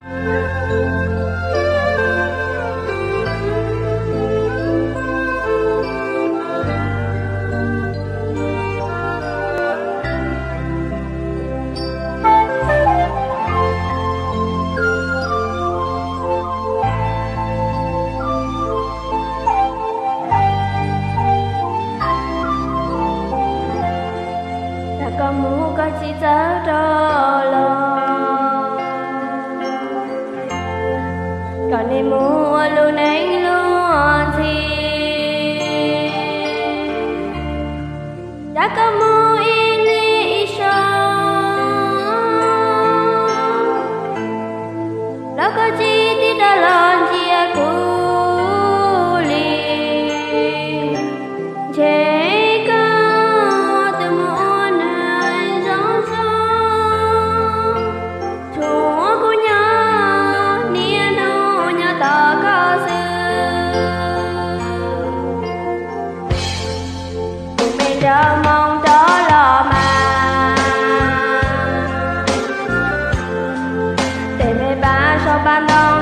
Yog koj mus koj tsis txawj rov los, kom nej mus ua lub neej luag ntxhi. Yog koj mus ib hlis ib zaug, los koj tsis tig rov los ntsia kuv li. Ntshe koj twb mus ua neeg zoo zoo, tshuav kuv nyob niaj hnub nyob tos koj xwb. Tus me nraug Hmoob rov los mas, tej me pab saum pab ntoo